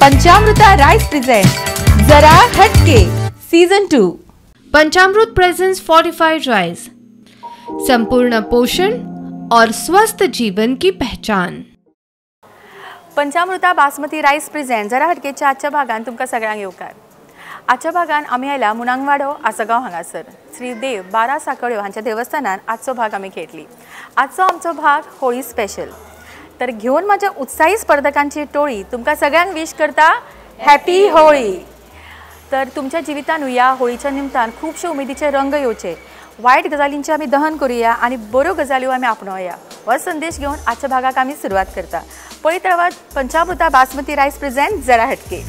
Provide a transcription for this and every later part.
पंचामृता rice present जरा हटके season 2। Panchamrut presents fortified rice, संपूर्ण पोषण और स्वस्थ जीवन की पहचान। पंचामृता बासमती राईस प्रेझेंट जरा हटकेच्या आजच्या भागान तुमकां सगळ्यांक येवकार। आजच्या भागान आमी आयला मुनांगवाडो आसगांव हांगासर श्री देव 12 साकळ्यो हांच्या देवस्थानान आजचो भाग आमी खेळटली। आजचो आमचो भाग होळी स्पेशल। तर घेवन माझ्या उत्साही स्पर्धकांची टोळी तुमकां सगळ्यांक विश करता हॅपी होळी। तर तुमच्या जिवितान ह्या होळीच्या निमतान खुबशे उमेदीचे रंग येवचे, वायट गजालींचे आमी दहन करूया आनी बऱ्यो गजाल्यो आमी आपणावया हो संदेश घेवन आजच्या भागाक आमी सुरवात करता। पळयत रावात पंचामृता बासमती राईस प्रेझेंट जरा हटके।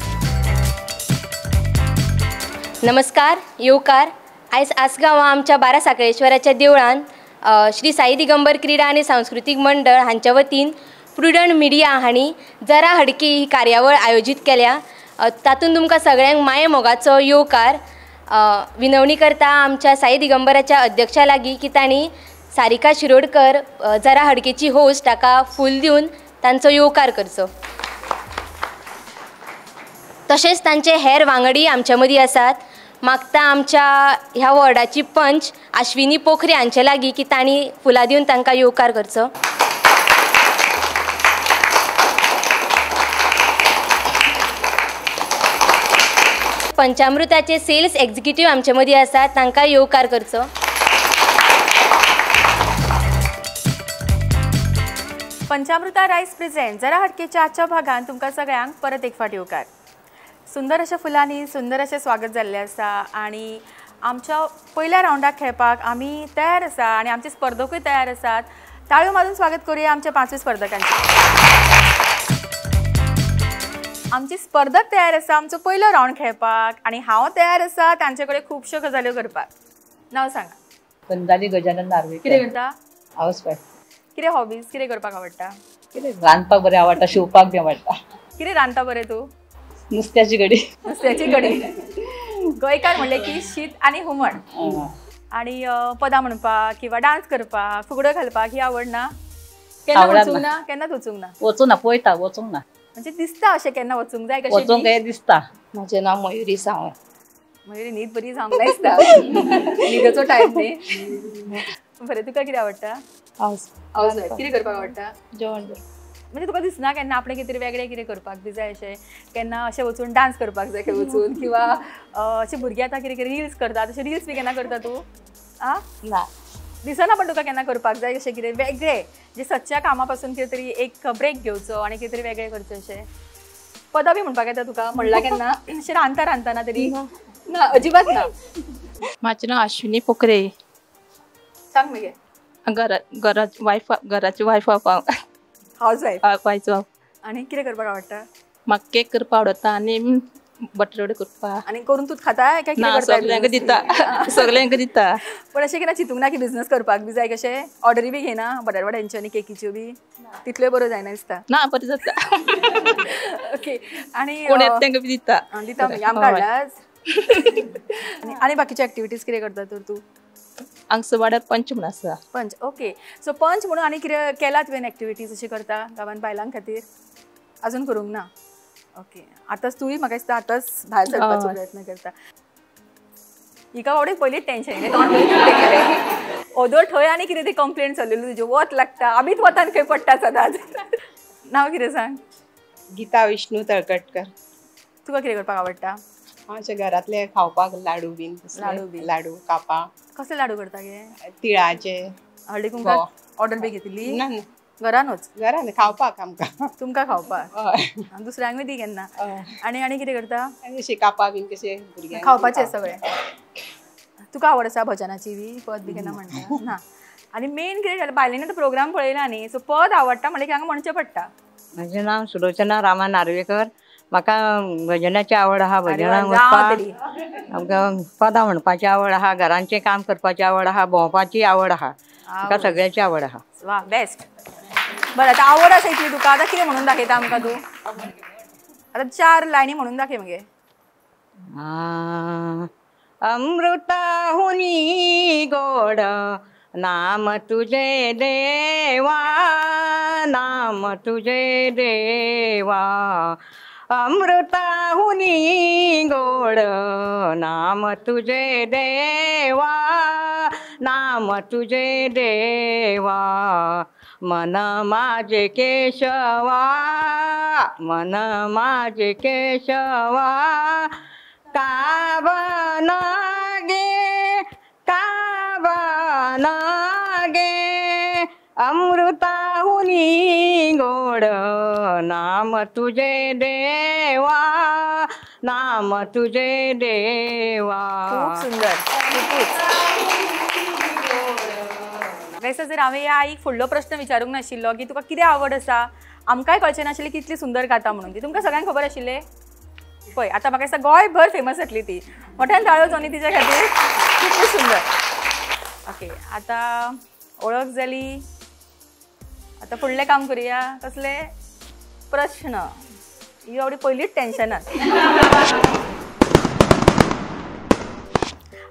नमस्कार, येवकार। आयज आसगांवां आमच्या 12 साखळेश्वराच्या देवळान श्री साई दिगंबर क्रीडा आनी सांस्कृतीक मंडळ हांच्या वतीन प्रुडंट मिडिया हांणी जरा हडके ही कार्यावळ आयोजीत केल्या। तातूंत तुमकां सगळ्यांक माये मोगाचो येवकार। विनवणी करता आमच्या साई दिगंबराच्या अध्यक्षा लागीं की तांणी सारिका शिरोडकर जरा हडकेची होस्ट ताका फूल दिवन तांचो येवकार करचो। तशेंच तांचे हेर वांगडी आमच्या मदीं आसात। मागता आमच्या ह्या वॉर्डाची पंच आश्विनी पोखरे हांचे लागीं की तांणी फुलां दिवन तांकां येवकार करचो। पंचामृताचे सेल्स एक्झिक्युटीव आमचे मदीं आसात, तांकां येवकार करचो। पंचामृता राईस प्रेझेंट जरा हटकेच्या आजच्या भागान तुमकां सगळ्यांक परत एक फावट येवकार। सुंदर अशा फुलांनी सुंदर अशें स्वागत जाल्लें आसा आनी आमच्या पयल्या रावंडाक खेळपाक आमी तयार आसा आनी आमचे स्पर्धकूय तयार आसात। ताळयो मारून स्वागत करूया आमच्या 5 स्पर्धकांचें। आमची स्पर्धक तयार आसा आमचो पयलो रावंड खेळपाक आनी हांव तयार आसा तांचे कडेन खुबश्यो गजाल्यो करपाक। नांव सांगा। पंजाली गजानन नार्वेकर। कितें करता? House wife. कितें हॉबीज, कितें करपाक आवडटा? कितें रांदपाक बरें आवडटा, शिवपाक बी आवडटा। कितें रांदता बरें तूं? नुस्त्याची कडी। नुस्त्याची कडी। गोंयकार म्हणलें की शीत आनी हुमण आनी पदां म्हणपाक किंवा डांस करपाक, फुगड्यो घालपाक ही आवड ना? केन्ना वचूंक ना? केन्नाच वचूंक ना? वचूं ना, पळयता, वचूंक ना। म्हणजे दिसता अशें केन्ना वचूंक जाय कशें? वचूंक काय दिसता। म्हजें नांव मयुरी सावंत। मयुरी न्हीद बरी जावंक ना दिसता, न्हिदेचो टायम न्ही। बरें, तुका कितें आवडटा? हावस वायफ। कितें करपाक आवडटा? जेवण। म्हणजे तुका दिसना केन्ना आपणें कितें तरी वेगळें कितें करपाक बी जाय अशें? केन्ना अशें वचून डांस करपाक जाय खंय वचून, किंवा अशें भुरगीं आतां कितें कितें रिल्स करतात तशें रिल्स बी केन्ना करता तूं? आ ना, दिसना। पण तुका केन्ना करपाक जाय अशें कितें वेगळें, जे सदच्या कामा पासून कितें तरी एक ब्रेक घेवचो आनी कितें तरी वेगळें करचें अशें? पदां बी म्हणपाक येता तुका? म्हणलां केन्ना अशें रांदता रांदतना तरी? ना, अजिबात ना। म्हाजें नांव आश्विनी पोखरे। सांग मगे। घरा वायफ, घराची वायफ हांव। House wife. वायफ। आनी कितें करपाक आवडटा? म्हाका केक करपाक आवडटा आनी बटाटवडे करपाक। आनी करून तूं खाता काय कितें करता? सगल्यांक दिता, सगल्यांक दिता। पण अशें केन्ना चिंतूंक ना की बिजनस करपाक बी जाय कशें? ऑर्डरी बी घेना बटाटवड्यांच्यो आनी केकीच्यो बी? तितल्यो बऱ्यो जायना दिसता? ना, बरें जाता। ओके। आनी कोण येता तांकां बी दिता? दिता मागीर आमकां हाडलाच। आनी बाकीच्यो एक्टिविटीज कितें करता तर तूं? हांगसर वाड्यार पंच म्हूण आसा। पंच, ओके। सो पंच म्हणून आनी कितें केलां तुवें एक्टिविटीज अशी करता गांवान बायलां खातीर? अजून करूंक ना? ओके। आतांच तूंय म्हाका दिसता आतांच भायर सरपाचो प्रयत्न करता। हिका बाबडीक पयलींच टेन्शन, ओदोळ थंय आनी कितें ती कंप्लेन चल्लेली तुज्यो, वत लागता, आमीच वतान खंय पडटा सदांच। नांव कितें सांग? गीता विष्णू तळकटकर। तुका कितें करपाक आवडटा? अशें घरांतले खावपाक लाडू बीन। लाडू बी? लाडू, कापां। कसले लाडू करता गे? तिळाचे। हळदी कुंकाक ऑर्डर बी घेतिल्ली? ना, घरानूच? घरान खावपाक आमकां। तुमकां खावपाक? दुसऱ्यांकूय दी केन्ना। आनी आनी कितें करता? अशें कापां बीन कशें भुरग्यांक खावपाचें सगळें। तुका आवड आसा भजनाची बी? पद बी केन्ना म्हणटा? ना। आनी मेन कितें जालें, बायलांनी आतां प्रोग्राम पळयला न्ही, सो पद आवडटा म्हणलें की हांगा म्हणचें पडटा। म्हजें नांव सुलोचना रामा नार्वेकर। म्हाका भजनाची आवड आहा, भजनाक वचपाक, आमकां पदां म्हणपाची आवड आहा, घरांचें काम करपाची आवड आहा, भोंवपाची आवड आहा, म्हाका सगळ्याची आवड आहा। वा, बेस्ट। बरें, आतां आवड आसा इतली तुका, आतां कितें म्हणून दाखयता आमकां तूं? आतां 4 लायनी म्हणून दाखय मगे। अमृताहुनी गोड नाम तुझे देवा, नाम तुझे देवा, अमृताहुनी गोड नाम तुझे देवा, नाम तुझे देवा, मन माझे केशवा, मन माझे केशवा, का गे का गे, अमृताहुनी गोड नाम तुझे देवा, नाम तुझे देवा. खूप सुंदर, खूपूच. वैसा जर हांवें ह्या आईक फुडलो प्रश्न विचारूंक नाशिल्लो की तुका कितें आवड आसा, आमकांय कळचें नाशिल्लें कितली सुंदर गाता म्हणून ती. तुमकां सगळ्यांक खबर आशिल्लें? पळय आतां म्हाका दिसता गोंयभर फेमस जातली ती. मोठ्यान ताळयो जावनी तिच्या खातीर. खूब सुंदर. ओके, आतां ओळख जाली, आतां फुडलें काम करुया. कसले प्रश्न? ही आवडी पयलींच टेन्शनान.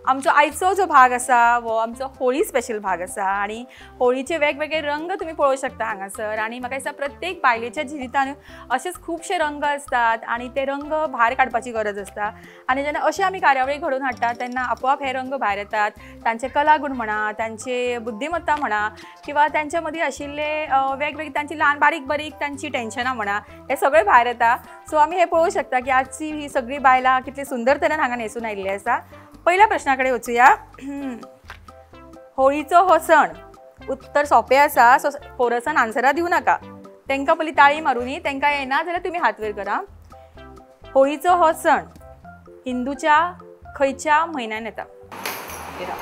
आमचो आयचो जो भाग आसा हो आमचो होळी स्पेशल भाग आसा आनी होळीचे वेगवेगळे रंग तुमी पळोवंक शकता हांगासर. आनी म्हाका दिसता प्रत्येक बायलेच्या जिवितान अशेच खुबशे रंग आसतात आनी ते रंग भायर काडपाची गरज आसता. आनी जेन्ना अशे आमी कार्यावळी घडोवन हाडटात तेन्ना आपोआप हे रंग भायर येतात. तांचे कलागूण म्हणा, तांचे बुद्धिमत्ता म्हणा, किंवा तांच्या मदीं आशिल्ले वेगवेगळे तांची ल्हान बारीक बारीक तांची टेन्शनां म्हणा, हे सगळे भायर येता. सो आमी हे पळोवंक शकता की आजची ही सगळी बायलां कितली सुंदर तरेन हांगा न्हेसून आयिल्ली आसा. पहिल्या प्रश्नाकडे वचूया. होळीचो हो सण, उत्तर सोंपें आसा, सो कोरसान आन्सरां दिवं नाका, तांकां पयलीं ताळी मारुनी, तांकां येना जाल्यार तुमी हात वयर करा. होळीचो हो सण हिंदूच्या खंयच्या म्हयन्यान येता?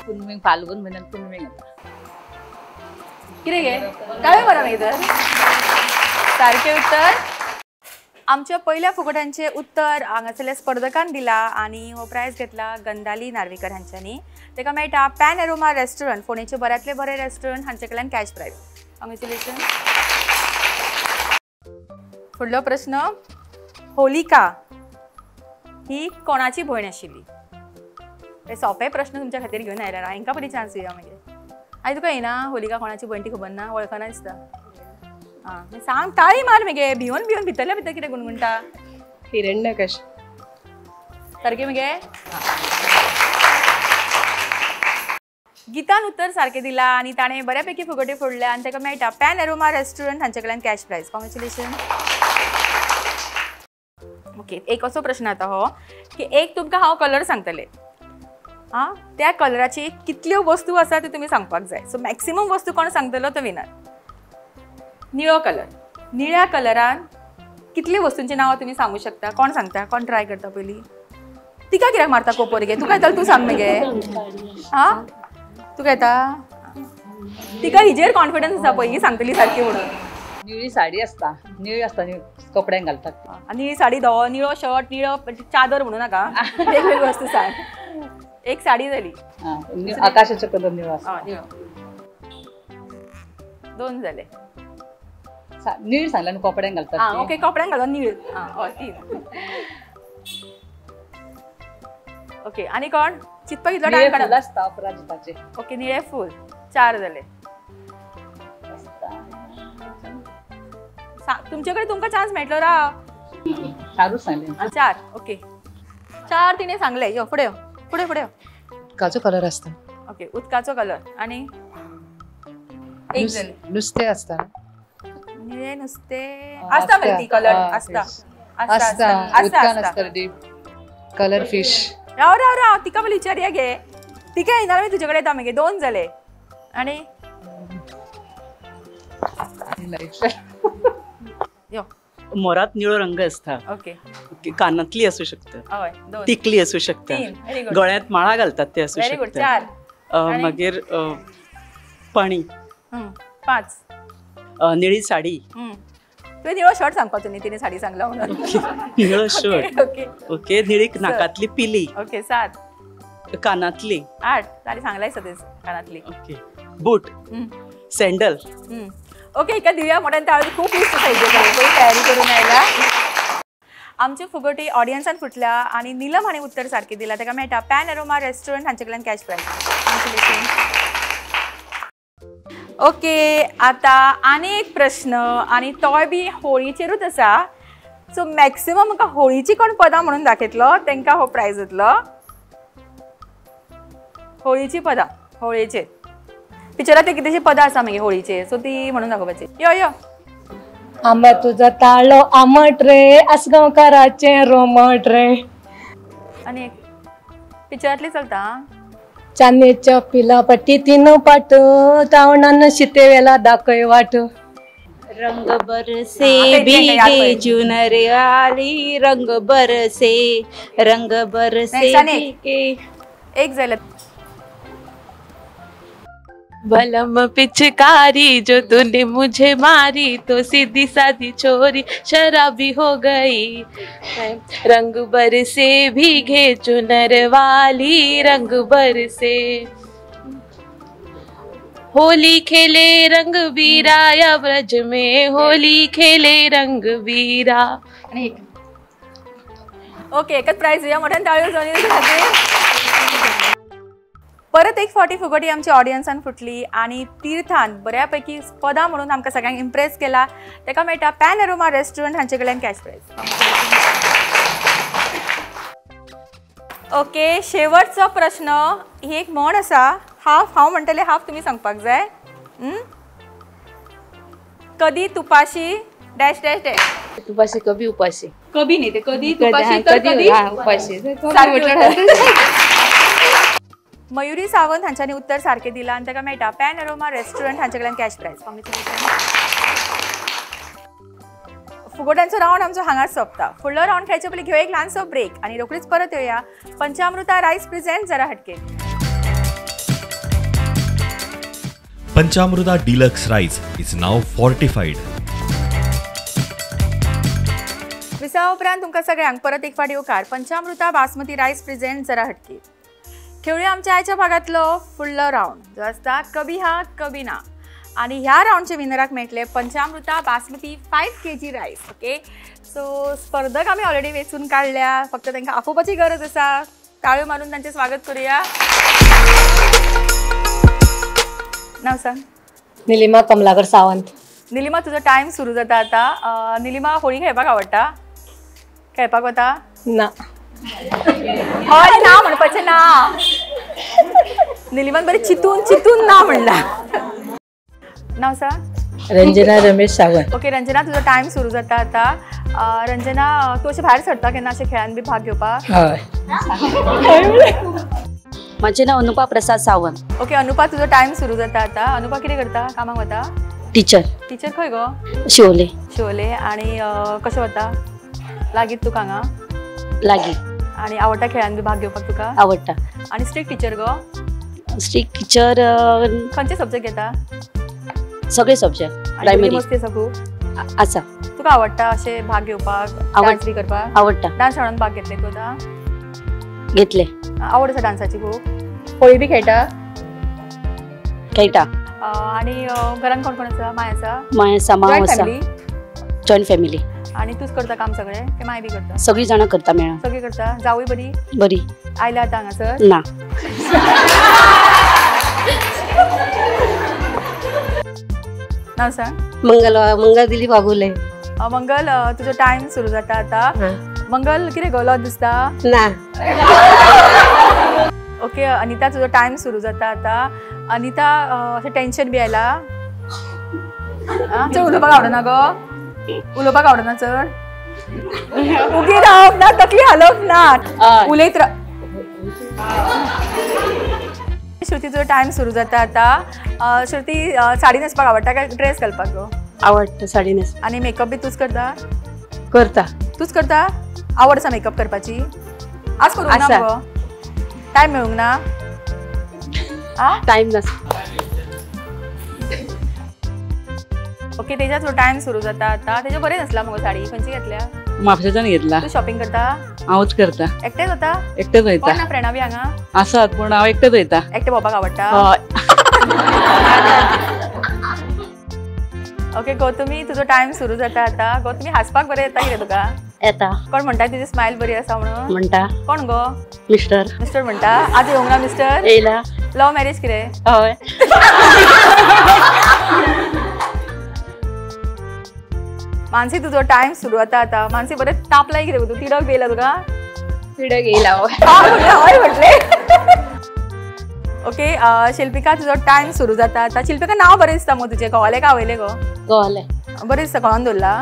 पुनवेक, फाल्गुन म्हयन्यान पुनवेक येता. कितें गे ताळयो मारा मागीर तर. सारकें उत्तर. आमच्या पहिल्या फुगोट्यांचें उत्तर हांगासरल्या स्पर्धकान दिला आनी हो प्रायज घेतला गंधाली नार्वेकर हांच्यांनी. ताका मेळटा पॅन एरोमा रेस्टॉरंट, फोंडेचे बऱ्यांतले बरें रेस्टॉरंट हांचे कडल्यान कॅश प्रायज. कॉंग्रेच्युलेशन. फुडलो प्रश्न, होलिका ही कोणाची भयण आशिल्ली? हे सोंपे प्रश्न तुमच्या खातीर घेवन आयला, हांकां पयलीं चान्स दिया मागीर. आनी तुका येना होलिका कोणाची भयण ती खबर ना? वळखना दिसता. आं सांग, ताळी मार मगे, भिवन भिवन भितरल्या भितर कितें गुणगुणटा? हिरण्यकश्यप. सारकें मगे? गीतान उत्तर सारकें दिलां आनी ताणें बऱ्यापैकी फुगोटे फोडले आनी ताका मेळटा पॅन एरोमा रेस्टॉरंट हांचे कडल्यान कॅश प्रायज. कॉंग्रेच्युलेशन. ओके, एक असो प्रश्न आतां हो की एक तुमकां हांव कलर सांगतलें, आं त्या कलराची कितल्यो वस्तू आसा त्यो तुमी सांगपाक जाय. सो मॅक्सिमम वस्तू कोण सांगतलो तो विनर. निळो कलर, निळ्या कलरान कितले वस्तूंची नांवां तुमी सांगू शकता? कोण सांगता? कोण ट्राय करता पयलीं? तिका कित्याक मारता कोपर गे? तुका येता तूं सांग मगे. आं तुका येता? तिका हिजेर कॉन्फिडन्स आसा पळय, ही सांगतली सारकी म्हणून. निळी साडी आसता, निळी आसता, कपड्यांक घालतात. निळी साडी, धवो निळो शर्ट, निळो चादर म्हणू नाका, वेगवेगळी वस्तू सांग. एक साडी जाली. आकाशाचो कलर निळो आसता. निळो. दोन जाले. निळ सांगला न्हू, कपड्यांक घालतात. ओके, कपड्यांक घालून निळ. हय, तीन. ओके, आनी कोण चिंतपाक कितलो टायम काडप? आसता अपराजिताचे. ओके, निळे फूल, चार जाले. तुमचे कडेन तुमकां चान्स मेळटलो राव. चारूच सांगले. चार. ओके, चार तिणें सांगले. यो फुडें यो, फुडें फुडें यो. उदकाचो कलर आसता. ओके, उदकाचो कलर. आनी एक जालें. नुस्तें आसता. निळे नुस्तें आसता मरे, ती कलर आसता आसता उदकान आसता डीप कलर फिश. राव राव राव, तिका पयलीं विचारया गे, तिका येना तुजे कडेन येता मागीर. दोन जाले. आनी यो मोरात निळो रंग आसता. ओके, कानांतली आसूं शकता, तिकली आसूं शकता, गळ्यांत माळा घालतात ते आसूं शकता, मागीर पाणी. पांच. निळी साडी. तुवें निळो शर्ट सांगपाचो न्ही, तिणें साडी सांगला म्हणून. निळो शर्ट. Okay okay. निळी नाकांतली पिली. ओके, सात. कानांतली. आठ. साडी सांगलाय सतेज कानांतली. ओके. Boot, sandal. ओके, एका दिव्या मोठ्यान ताळी. खूब लिस्ट आसा हिजे कडेन, पयलीं तयारी करून आयला. आमचे फुगोटी ऑडियन्सान फुटल्या आनी निलम हाणें उत्तर सारकें दिलां. ताका मेळटा पॅन एरोमा रेस्टॉरंट हांचे कडल्यान कॅश प्रायज. ओके, आतां आनी एक प्रश्न आनी तोय बी होळीचेरूच आसा. सो मॅक्सिमम म्हाका होळीची कोण पदां म्हणून दाखयतलो तांकां हो प्रायज जातलो. होळीची पदां, होळयेचेर पिक्चरांत ते कितेंशी पदां आसा मागीर होळीचेर, सो ती म्हणून दाखोवपाची. यो यो. आंबा तुझा ताळो आमट रे, आसगांवकाराचें रोमट रे. आनी एक पिक्चरांतली चलता. चान्नेच्या पिला पट्टी तीन पाट, तावणान शितेवेला दाखय वाट. रंग बरसे भीगे चुनर वाली, रंग बरसे, रंग बरसे भीगे. एक जालें. बलम पिचकारी जो तूने मुझे मारी, तो सीधी साधी छोरी शराबी हो गई. रंग बरसे भीगे चुनर वाली, रंग बरसे. होली खेले रंग बीरा या ब्रज में, होली खेले रंग बीरा. ओके, एकच प्राइज दिया मोठ्यान टाळयो जावन खातीर. परत एक फावटी फुगोटी आमच्या ऑडियन्सान फुटली आनी तीर्थान बऱ्यापैकी पदां म्हणून आमकां सगळ्यांक इम्प्रेस केला. ताका मेळटा पॅन अरोमा रेस्टॉरंट हांचे कडल्यान कॅश प्रायज. ओके, शेवटचो प्रश्न. ही एक म्हण आसा, हाफ हांव म्हणटलें हाफ तुमी सांगपाक जाय. कधी तुपाशी डॅश डॅश डॅश. तुपाशी कभी उपाशी. कभी न्ही ते, कधी तुपाशी तर कधी उपाशी. मयुरी सावंत हांच्यांनी उत्तर सारकें दिलां आनी ताका मेळटा पॅन अरोमा रेस्टॉरंट हांचे कडल्यान कॅश प्रायज. फुगोट्यांचो रावंड आमचो हांगाच सोंपता. फुडलो रावंड खेळचे पयलीं घेवया एक ल्हानसो ब्रेक आनी रोखडीच परत येवया. पंचामृता रायस प्रेझेंट जरा हटके. Panchamruta deluxe rice is now fortified. विसावा उपरांत तुमकां सगळ्यांक परत एक फावट येवकार. पंचामृता बासमती रायस प्रेझेंट जरा हटके. खेळूया आमच्या आयच्या भागांतलो फुडलो रावंड जो आसता कभी हा कभी ना. आनी ह्या रावंडचे विनराक मेळटले Panchamruta basmati 5 kg rice. Okay, so स्पर्धक आमी ऑलरेडी वेंचून काडल्या, फक्त तांकां आपोवपाची गरज आसा. टाळयो मारून तांचें स्वागत करूया. नाव सांग. निलिमा कमलाकर सावंत. निलिमा, तुजो टायम सुरू जाता आतां. निलिमा, होळी खेळपाक आवडटा? खेळपाक वता? ना. हय ना म्हणपाचें ना. निलिमान बरें चितून चितून ना म्हणलां. नाव सांग. रंजना रमेश सावंत. ओके रंजना, तुजो टायम सुरू जाता आतां. रंजना, तूं अशें भायर सरता केन्ना अशें खेळान बी भाग घेवपाक? हय. म्हजें नांव अनुपा प्रसाद सावंत. ओके अनुपा, तुजो टायम सुरू जाता आतां. अनुपा कितें करता? कामाक वता? टिचर. टिचर खंय गो? शिवोले. शिवोले. आनी कशें वता? लागींच तुका हांगा? लागीं. आनी आवडटा खेळान बी भाग घेवपाक तुका? आवडटा. आनी स्ट्रिक्ट टिचर गो? Strict teacher. खंयचे सब्जेक्ट घेता? सगळे सब्जेक्ट. प्रायमरी. मस्ती आसा खूब? आसा. तुका आवडटा अशें भाग घेवपाक? डान्स बी करपाक आवडटा? डान्स हाडून भाग घेतले तूं आतां? घेतले. आवड आसा डान्साची खूब? होळी बी खेळटा? खेळटा. आनी घरान कोण कोण आसा? माय आसा? माय आसा, माव आसा. Joint family. आनी तूच करता काम सगळें की माय बी करता? सगळीं जाणां करता मेळा. सगळीं करता. जावूय बरी? बरी. आयल्या आतां हांगासर? ना. नाव सांग. मंगल. मंगल दिलीप वाघुले. मंगल, तुजो टायम सुरू जाता आतां. मंगल, कितें गलत दिसता? ना. ओके अनिता, तुजो टायम सुरू जाता आतां. अनिता, अशें टेंशन बी आयलां? चड उलोवपाक आवडना गो? उलोवपाक आवडना चड? उगी रावप ना, तकली हालोवप ना, उलयत राव. श्रुती, तुजो टायम सुरू जाता आतां. श्रुती, साडी न्हेसपाक आवडटा काय ड्रेस घालपाक गो? आवडटा साडी न्हेस. आनी मेकअप बी तूच करता? करता. तूच करता? आवड आसा मेकअप करपाची? आज करूंक ना गो? टायम मेळूंक ना? टायम ना. ओके तेजा, तुजो टायम सुरू जाता आतां. तेजें बरें न्हेसला मुगो साडी? खंयची घेतल्या? म्हापशेच्यान घेतला. तूं शॉपिंग करता? हांवूच करता. एकटेच वता? एकटेच वयता. कोण ना फ्रेंडां बी हांगा? आसात, पूण हांव एकटेच वयता. एकटें भोंवपाक आवडटा? हय. ओके गौतमी, तुजो टायम सुरू जाता आतां. गौतमी, हांसपाक बरें येता कितें तुका? येता. कोण म्हणटा तुजी स्मायल बरी आसा म्हणून? म्हणटा. कोण गो? मिस्टर. मिस्टर म्हणटा. आज येवंक ना मिस्टर? येयला. लव्ह मॅरेज कितें? हय. मानसी तुजो टायम सुरू जाता आतां. मानसी बरें तापलाय कितें तूं? तिडक येयला तुका? तिडक येयला. हय म्हटलें. ओके शिल्पिका तुजो टायम सुरू जाता आतां. शिल्पिका नांव बरें दिसता मगो तुजें. गोवालें काय आवयलें गो? गोवालें. बरें दिसता. कोणान दवरला?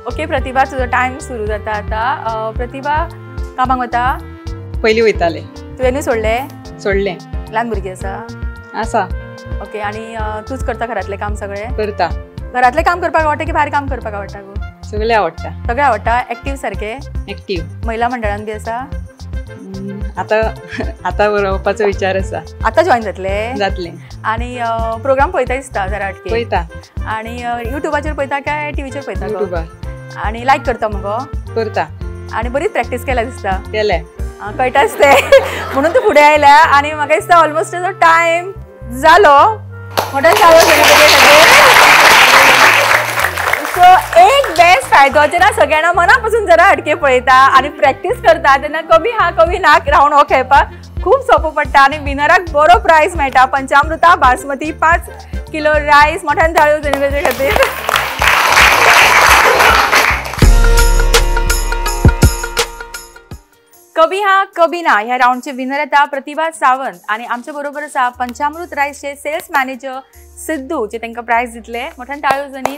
ओके प्रतिभा तुजो टायम सुरू जाता आतां. प्रतिभा कामाक वता? पयलीं वयतालें. तुवें सोडलें? सोडलें. ल्हान भुरगीं आसा? आसा. ओके आनी तूंच करता घरांतलें काम सगळें? करता. घरांतलें काम करपाक आवडटा की भायर काम करपाक आवडटा गो? सगळें आवडटा. सगळें आवडटा. एक्टीव सारकें? एक्टीव. महिला मंडळान बी आसा? आतां आतां बरोवपाचो विचार आसा. आतां जॉयन जातलें? जातलें. आनी प्रोग्राम पळयता दिसता जरा हटके? पळयता. आनी युट्यूबाचेर पळयता काय टिवीचेर पळयता? युट्यूबार. आनी लायक करता मगो? करता. आनी बरीच प्रॅक्टीस केल्या दिसता? केल्या. कळटाच तें म्हणून तूं फुडें आयल्या. आनी म्हाका दिसता ऑलमोस्ट ताजो टायम जालो. मोठ्यान जालो. सो एक बेस्ट फायदो जेन्ना सगळ्यांना मना पासून जरा हटके पळयता आनी प्रॅक्टीस करता तेन्ना कमी हा कमी ना रावंड हो खेळपाक खूब सोंपो पडटा आनी विनराक बरो प्रायज मेळटा. पंचामृता बासमती 5 किलो रायस. मोठ्यान ताळयो तेजे खातीर. कभी हा कभी ना ह्या रावंडचे विनर येता प्रतिभा सावंत आनी आमचे बरोबर आसा पंचामृत रायसचे सेल्स मॅनेजर सिद्धू जे तांकां प्रायज दितले. मोठ्यान ताळयो जनी.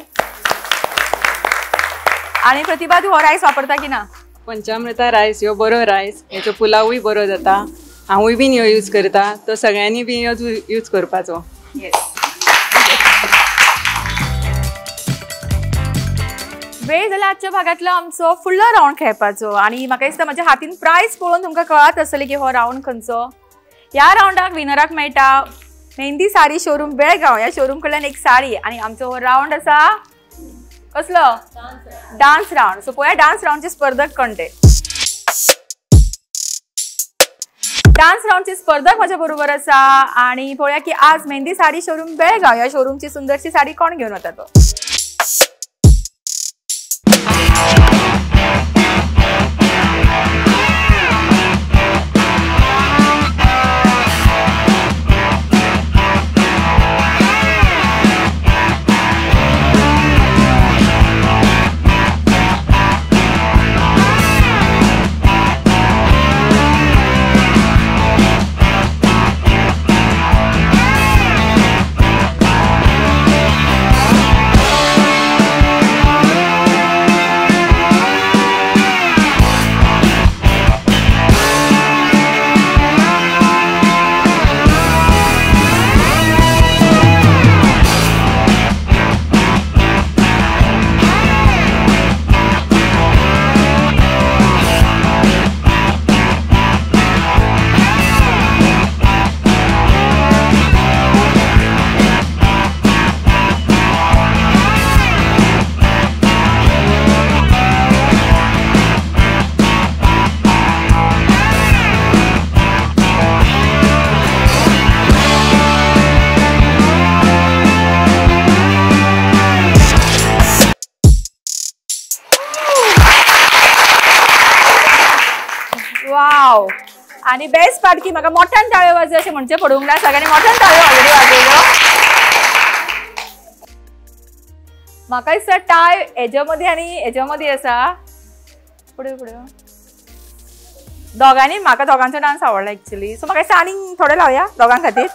आनी प्रतिभा तूं हो रायस वापरता की ना? पंचामृता रायस ह्यो बरो रायस, हेचो पुलावूय बरो जाता. हांवूय बीन ह्यो यूज करता, तो सगळ्यांनी बीन ह्यो यूज करपाचो. वेळ जाला आजच्या भागांतलो आमचो फुडलो रावंड खेळपाचो. आनी म्हाका दिसता म्हज्या हातीन प्रायज पळोवन तुमकां कळत आसतलें की हो रावंड खंयचो. ह्या रावंडाक विनराक मेळटा मेहंदी साडी शोरूम बेळगांव ह्या शोरूम कडल्यान एक साडी. आनी आमचो हो रावंड आसा कसलो? Dance round. सो पळोवया डान्स रावंडचे स्पर्धक कोण ते. डान्स रावंडचे स्पर्धक म्हज्या बरोबर आसा आनी पळोवया की आज मेहंदी साडी शोरूम बेळगांव ह्या शोरूमची सुंदरशी साडी कोण घेवन वता तो. आनी बेस्ट पार्ट की म्हाका मोठ्यान ताळयो वाजय अशें म्हणचें पडूंक ना, सगळ्यांनी मोठ्यान ताळयो ऑलरेडी वाजयल्यो. म्हाका दिसता टाय हेज्या मदीं आनी हेज्या मदीं आसा. फुडें फुडें दोगांनी म्हाका दोगांचो डान्स आवडला एक्चुअली. सो म्हाका दिसता आनी थोडे लावया दोगां खातीर.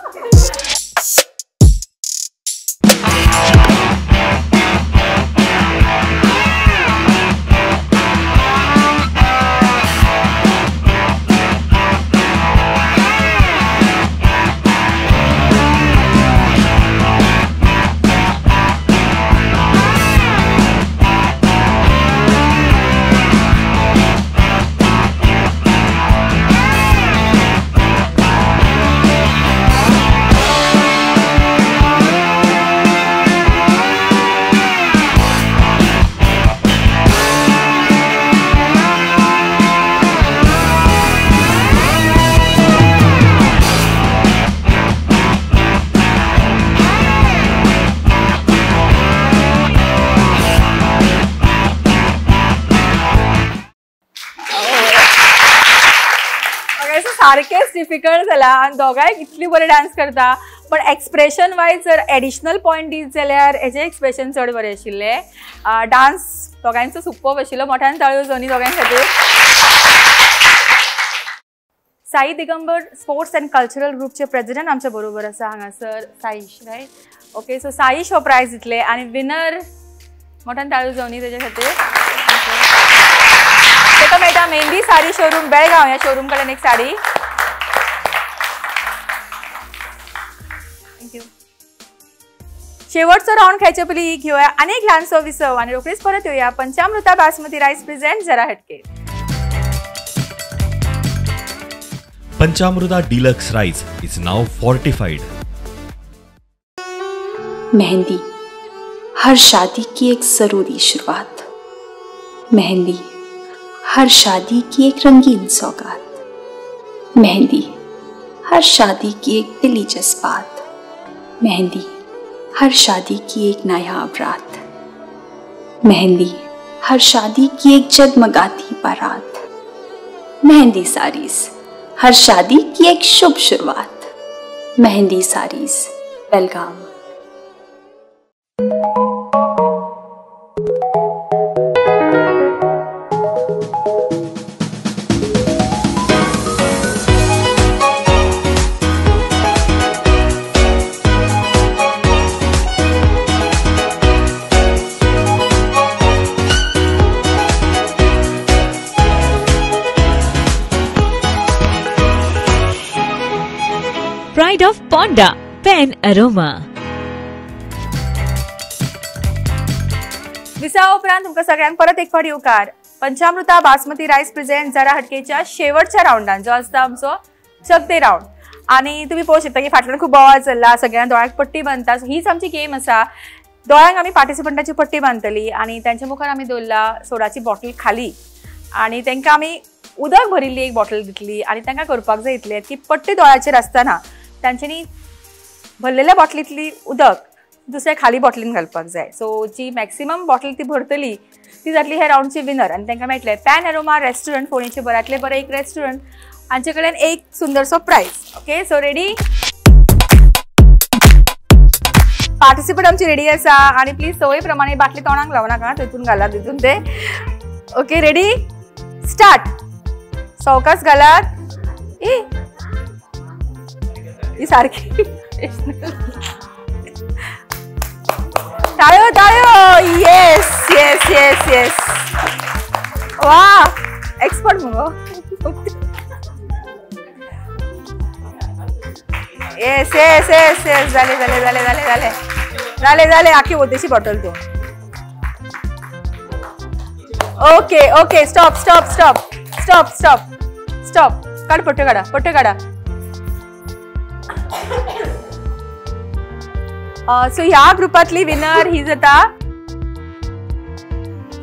सारकेच डिफिकल्ट जाला आनी दोगांय इतली बरें डान्स करता. पण एक्सप्रेशन वायज जर एडिशनल पॉयंट दीत जाल्यार हेजें एक्सप्रेशन चड बरें आशिल्लें. डान्स दोगांयचो सुपर्ब आशिल्लो. मोठ्यान ताळयो जावनी दोगांय खातीर. Sai Digambar sports and cultural ग्रुपचे प्रेसिडेंट आमच्या बरोबर आसा हांगासर Saish, right? Okay, so Saish हो प्रायज दितले आनी विनर मोठ्यान ताळयो जावनी तेजे खातीर. ताका मेळटा मेहंदी साडी शोरूम बेळगांव ह्या शोरूम कडेन एक साडी. Thank you. शेवटचो राउंड खेळचे पयलीं घेवया आनी एक ल्हानसो विसव आनी रोखडीच परत येवया पंचामृता बासमती रायस प्रेझेंट जरा हटके. Panchamruta deluxe rice is now fortified. Mehndi हर शादी की एक जरूरी शुरुआत. मेहंदी हर शादी की एक रंगीन सौगात. मेहंदी हर शादी की एक दिली जज्बात. मेहंदी हर शादी की एक नायाब रात. मेहंदी हर शादी की एक जगमगाती बारात. मेहंदी साड़ीज हर शादी की एक शुभ शुरुआत. Mehndi saris, Belgaum. Pride of Ponda, Pen Aroma. विसावा उपरांत तुमकां सगळ्यांक परत एक फावट येवकार. पंचामृता बासमती रायस प्रेझेंट जरा हटकेच्या शेवटच्या राउंडान जो आसता आमचो चकदे राउंड. आनी तुमी पळोवंक शकता की फाटल्यान खूब बोवाळ चल्ला, सगळ्यांक दोळ्याक पट्टी बांदता. हीच आमची गेम आसा. दोळ्यांक आमी पार्टिसिपंटाची पट्टी बांदतली आनी तांच्या मुखार आमी दवरला सोडाची बॉटल खाली आनी तांकां आमी उदक भरिल्ली एक बॉटल दितली आनी तांकां करपाक जाय इतलें की पट्टी दोळ्याचेर आसतना तांच्यांनी भरलेल्या बॉटलींतली उदक दुसऱ्या खाली बॉटलीन घालपाक जाय. सो जी मॅक्सिमम बॉटल ती भरतली ती जातली ह्या राउंडची विनर आनी तांकां मेळटलें पॅन एरोमा रेस्टॉरंट फोंडेचे बऱ्यांतलें बरें एक रेस्टॉरंट हांचे कडेन एक सुंदरसो prize. Okay, so ready? Participant आमची रेडी आसा आनी प्लीज सवय प्रमाणे बाटली तोंडाक लावं नाका, तितून घालात तितून ते. Okay, ready, start. सवकास घालात. ए ही सारखी. टाळयो टाळयो. येस येस येस येस. वा, एक्सपर्ट मुगो. येस येस येस येस. जाले जाले जाले जाले जाले जाले जाले. आखी वोतेची बॉटल तूं. Okay okay, stop stop stop stop stop stop. काढ पट्ट्यो काढा, पट्ट्यो काढा. सो ह्या ग्रुपांतली विनर ही जाता.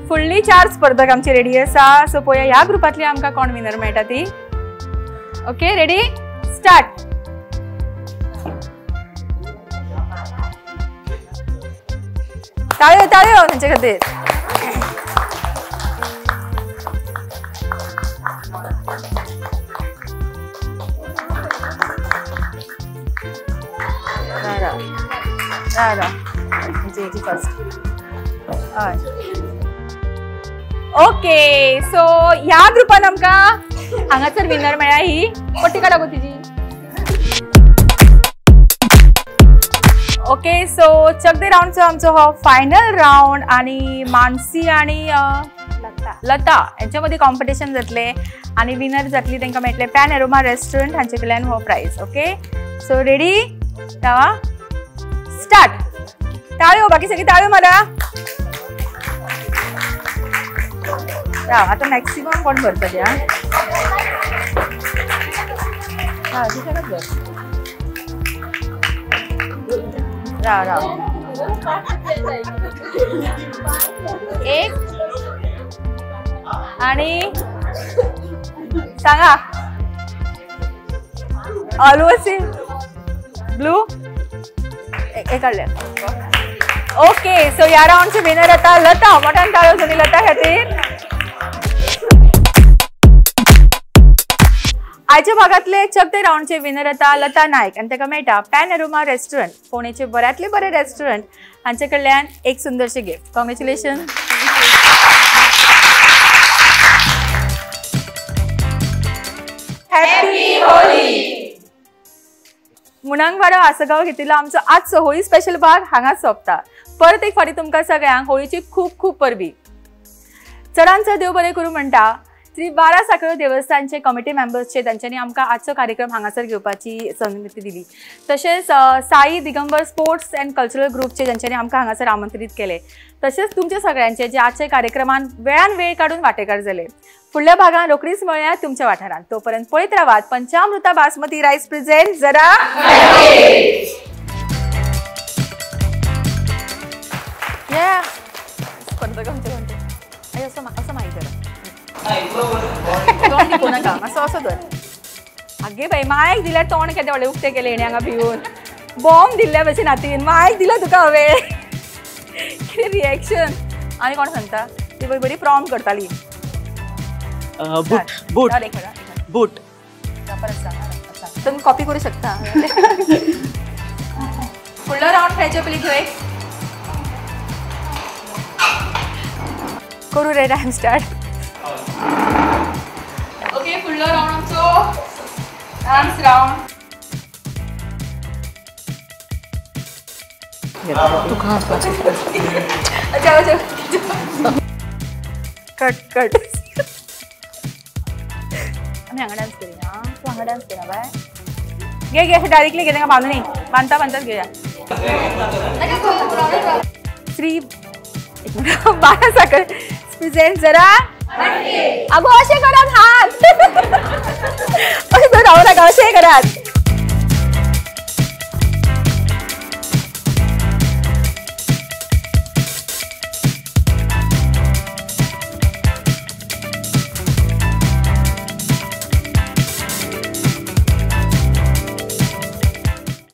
फुडली चार स्पर्धक आमची रेडी आसा. सो पळोवया ह्या ग्रुपांतली आमकां कोण विनर मेळटा ती. Okay, ready, start. टाळयो टाळयो तांचे खातीर. ओके, सो ह्या ग्रुपान आमकां हांगासर विनर मेळ्ळ्या. ही पट्टी काडा गो तिजी. ओके, सो चकदे राउंडचो आमचो हो फायनल राउंड आनी मानसी आनी लता यांच्या मदीं कॉम्पिटिशन जातलें आनी विनर जातली तांकां मेळटलें पॅन एरोमा रेस्टॉरंट हांचे कडल्यान हो प्रायज. ओके, सो रेडी, रावा, स्टार्ट. टाळयो, बाकी सगळी टाळयो मारा. राव, आतां मॅक्सिमम कोण भरतले? हा, सुशेगाद भर. राव राव, एक आणि सांगा ऑलवेज ब्लू एक काडले. ओके, सो ह्या राउंडचे विनर आता लता. मोठ्यान टाळयो जावनी लता खातीर. आयच्या भागांतले चकते रावंडचे विनर येता लता नायक आनी ताका मेळटा पॅन अरोमा रेस्टॉरंट, फोंडेचे बऱ्यांतले बरे रेस्टॉरंट हांचे कडल्यान एक सुंदरशें gift. Congratulation. Happy Holi. Munangwado Assagao घेतिल्लो आमचो आजचो होळी स्पेशल भाग हांगाच सोंपता. परत एक फावटी तुमकां सगळ्यांक होळीची खूब खूब परबी. चडान चड देव बरें करूं म्हणटा श्री 12 साखळ्यो देवस्थानचे कमिटी मेंबर्सचे तांच्यांनी आमकां आजचो कार्यक्रम हांगासर घेवपाची संद दिली. तशेंच Sai Digambar sports and cultural ग्रुपचे ज्यांच्यांनी आमकां हांगासर आमंत्रीत केले. तशेंच तुमचे सगळ्यांचे जे आजच्या कार्यक्रमान वेळान वेळ काडून वांटेकार जाले. फुडल्या भागान रोखडीच मेळया तुमच्या वाठारांत. तोपर्यंत पळयत रावात पंचामृता बासमती रायस प्रेझेंट जरा असं माहिती तोंड दिवं नाका, मातसो असो धर. आगे बाई मायक दिल्यार तोंड केदें व्हडलें उक्तें केलें हेणें हांगा भिवन बॉम्ब दिल्ल्या भशेन हातीन मायक दिला तुका हांवें. कितें रिएक्शन. आनी कोण सांगता ती बरी बरी प्रॉम करताली. बूट बूट बूट तुमी कॉपी करूं शकता. फुडलो रावंड खेळचे पयलीं घेवं एक करूं रे टायम स्टार्ट. ओके फुडलो रावंड आमचो डान्स रावंड. अच्छा अच्छा कट कट. आमी हांगा डान्स करुया. तूं हांगा डान्स करा बाय. घे घे अशें डायरेक्टली घे तांकां बांदून बांदता बांदताच घेवया. श्री 12 साखर प्रेझेंट जरा अगो अशें करात हात अशें रावू नाका अशें करात.